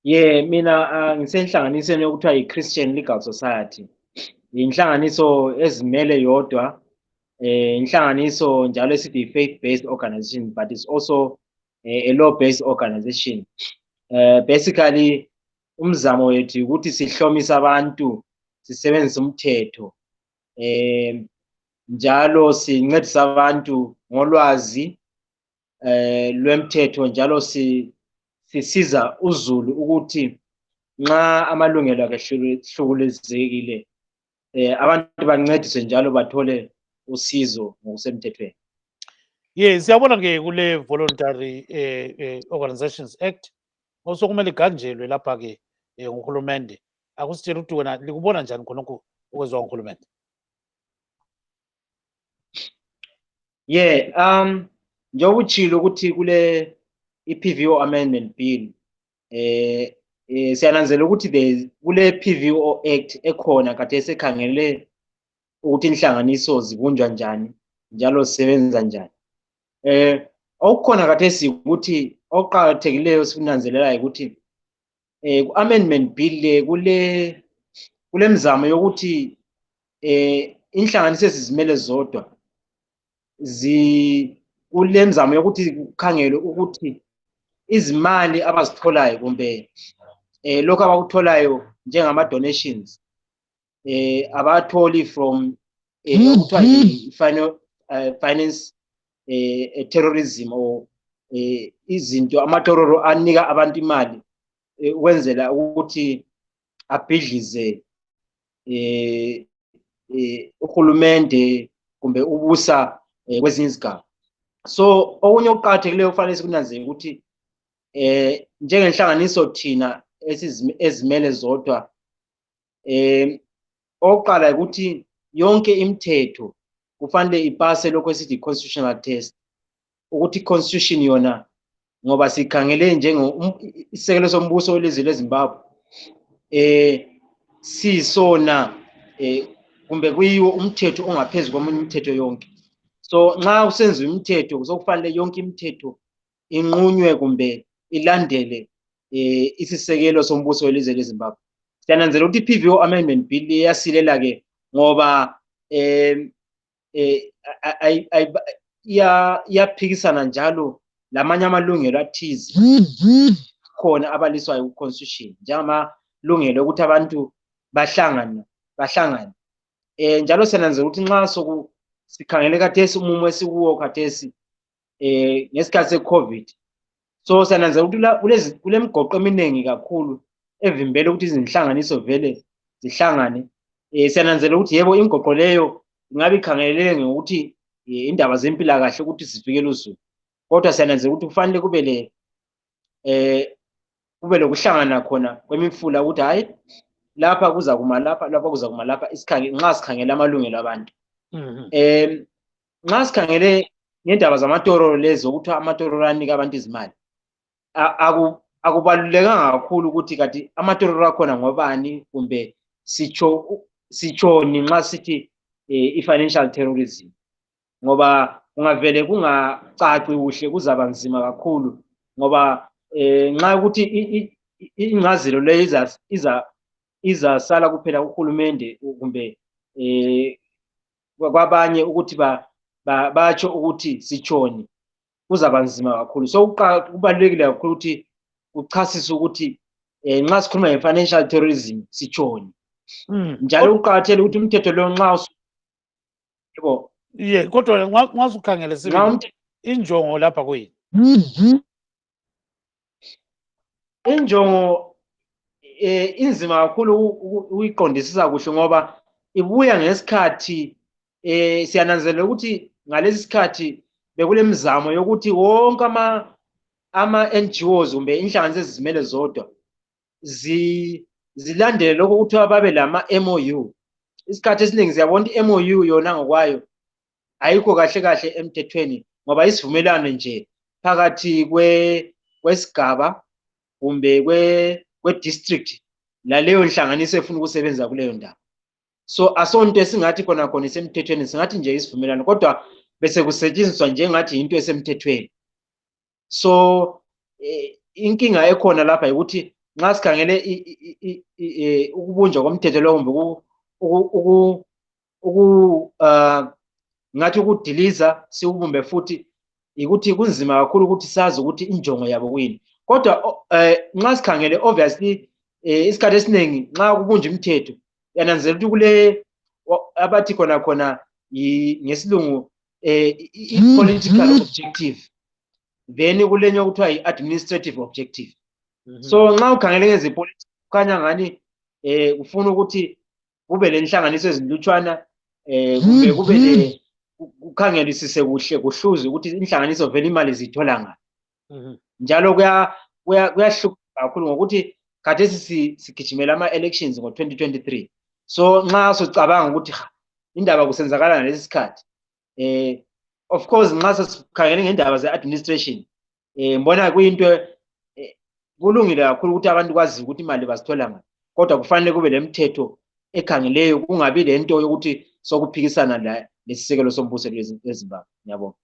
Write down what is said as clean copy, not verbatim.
Mina ngisenhlanganisweni okuthiwa i-Christian Legal Society. Inhlanganiso ezimele yodwa, inhlanganiso njalo esithi i-faith-based organization, but it's also a law-based organization. Basically, umzamo wethu ukuthi sihlomise abantu, sisebenzise umthetho. Njalo sincedise abantu ngolwazi lwemthetho, njalo sisiza uZulu ukuthi nxa amalungelo akhe hlukulezekile abantu bancediswe njalo bathole usizo ngokusemthethweni. Siyabona ke kule Voluntary Organizations Act osokumele iganjelwe lapha ke nguhulumende. Akusitshela ukuthi wena likubona njani khonokho okwenziwa nguhulumende? Njengoba utshilo ukuthi kule i-PVO Amendment Bill, siyananzela ukuthi kule PVO Act ekhona kade esekhangele ukuthi inhlanganiso zibunjwa njani njalo zisebenza njani. Okukhona kade ukuthi okuqakathekileyo sikunanzelelayo ukuthi ku-amendment bill kule mzamo yokuthi inhlanganiso ezizimele zodwa kule mzamo yokuthi kukhangelwe ukuthi izimali abazitholayo kumbe lokho abakutholayo njengama-donations abatholi from okuthiwa finance terrorism or izinto amatororo anika abantu imali ukwenzela ukuthi abhidlize uhulumende kumbe ubusa kwezinye izigaba. So okunye okuqakathekileyo kufanele sikunanzele ukuthi njengenhlanganiso thina ezimele zodwa, oqala ukuthi yonke imithetho kufanele ipase lokho esithi constitutional test, ukuthi constitution yona ngoba sikhangele isisekelo sombuso welizwe leZimbabwe sisona kumbe kuyiwo umthetho ongaphezulu komunye umthetho yonke. So nxa kusenziwa imithetho sokufanele yonke imithetho inqunywe kumbe ilandele isisekelo sombuso welizwe leZimbabwe. Siyananzela ukuthi i-PVO Amendment Bill iyasilela ke ngoba iyaphikisana njalo lamanye amalungelo athize khona abaliswayo ku-constitution, njengamalungelo ukuthi abantu bahlangane. Njalo siyananzela ukuthi nxa sikhangele khathesi umumo esikuwo khathesi ngesikhathi se-COVID, so siyananzela ukuthi kulemigoqo eminingi kakhulu evimbela ukuthi izinhlanganiso vele zihlangane. Siyananzela ukuthi yebo imigoqo leyo ingabe ikhangelele ngokuthi indaba zempilakahle ukuthi zivikele uZulu, kodwa siyananzela ukuthi kufanele kube lokuhlangana khona kwemifula ukuthi hayi lapha kuza kuma lapha, lapha kuza kuma lapha, nxa sikhangele amalungelo abantu. Nxa sikhangele ngendaba zamatororo lezi ukuthi amatororo anika abantu izimali, akubalulekanga kakhulu ukuthi kanti amatororo akhona ngobani kumbe sitshoni nxa sithi i-financial terrorism, ngoba kungavele kungacaci kuhle kuzaba nzima kakhulu, ngoba nxa ukuthi ingcazelo leyo izasala kuphela kuhulumende kumbe kwabanye ukuthi batsho ukuthi sitshoni, kuzaba nzima kakhulu. So kubalulekile kakhulu ukuthi kuchasise ukuthi nxa sikhuluma nge-financial terrorism sitshoni, njalo kuqakathekile ukuthi umthetho lo nxa kodwa nxa usukhangele injongo lapha kuyini? Injongo inzima kakhulu ukuyiqondisisa kuhle ngoba ibuya ngesikhathi siyananzelela ukuthi ngalesi sikhathi bekule mizamo yokuthi wonke ama-NGOs kumbe inhlanganiso ezizimele zodwa zilandele lokho kuthiwa babe lama-MOU. Isikhathi esiningi siyabona ukuthi i-MOU yona ngokwayo ayikho kahle kahle emthethweni, ngoba isivumelano nje phakathi kwesigaba kumbe kwe-district laleyo nhlanganiso efuna ukusebenza kuleyo ndawo. So asonto esingathi khona isemthethweni, singathi nje isivumelano, kodwa bese kusetshenziswa njengathi into esemthethweni. So inkinga ekhona lapha ukuthi nxa sikhangele ukubunjwa komthetho lo kumbe ngathi ukudiliza siwubumbe futhi ukuthi kunzima kakhulu ukuthi sazi ukuthi injongo yabo kuyini. Kodwa nxa sikhangele obviously isikhathi esiningi nxa kubunjwa imithetho yananzela ukuthi kule abathi khona ngesilungu i-political objective, then kulenye okuthiwa yi-administrative objective. So nxa ukhangele ngezepolitiki kukhanya ngani ufuna ukuthi kube lenhlanganiso ezinlutshwana kumbe kube kukhangelisise kuhle kuhluze ukuthi inhlanganiso vele imali zithola ngaphi. Njalo kuyahluka kakhulu ngokuthi khathesi sigijimela ama-elections ngo-2023. So nxa socabanga ukuthi indaba kusenzakala ngalesi sikhathi, of course nxa sesikhangele ngendaba ze-administration ngibona kuyinto kulungile kakhulu ukuthi abantu kwazi ukuthi imali bazithola ngaphi, kodwa kufanele kube lemithetho ekhangeleyo, kungabi lento yokuthi sokuphikisana lesisekelo sombuso eZimbabwe. Ngiyabonga.